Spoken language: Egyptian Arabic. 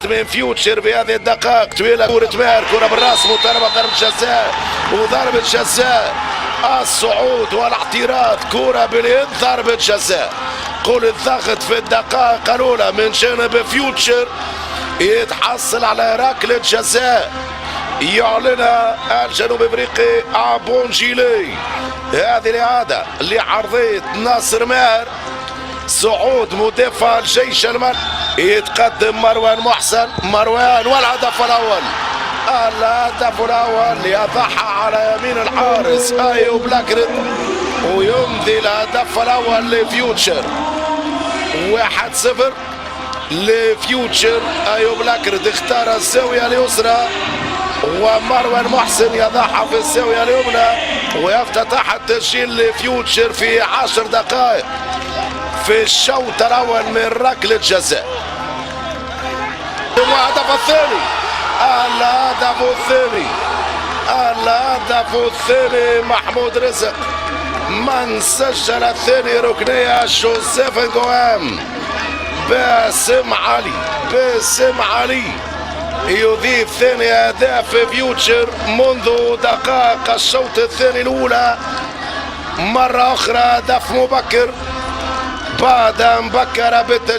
من فيوتشر في هذه الدقائق. طويلة كرة ماهر، كرة بالراس، مطالبة ضربة جزاء وضربة جزاء. الصعود والاعتراض، كرة باليد، ضربة جزاء. قول الضغط في الدقائق الأولى من جانب فيوتشر، يتحصل على ركلة جزاء يعلنها الجنوب افريقي ابونجيلي. هذه الإعادة لعرضية ناصر ماهر، صعود مدافع الجيش الملكي، يتقدم مروان محسن، مروان والهدف الأول، الهدف الأول يضعها على يمين الحارس أيوب لاكرد ويمضي الهدف الأول لفيوتشر. 1-0 لفيوتشر. أيوب لاكرد اختار الزاوية اليسرى ومروان محسن يضعها في الزاوية اليمنى ويفتتح التسجيل لفيوتشر في 10 دقائق في الشوط الأول من ركلة جزاء. الهدف الثاني، الهدف الثاني، الهدف الثاني، محمود رزق من سجل الثاني. ركنية جوزيف نغوام، باسم علي، باسم علي يضيف ثاني أهداف فيوتشر منذ دقائق الشوط الثاني الأولى. مرة أخرى هدف مبكر بعد أن بكر بالتسجيل.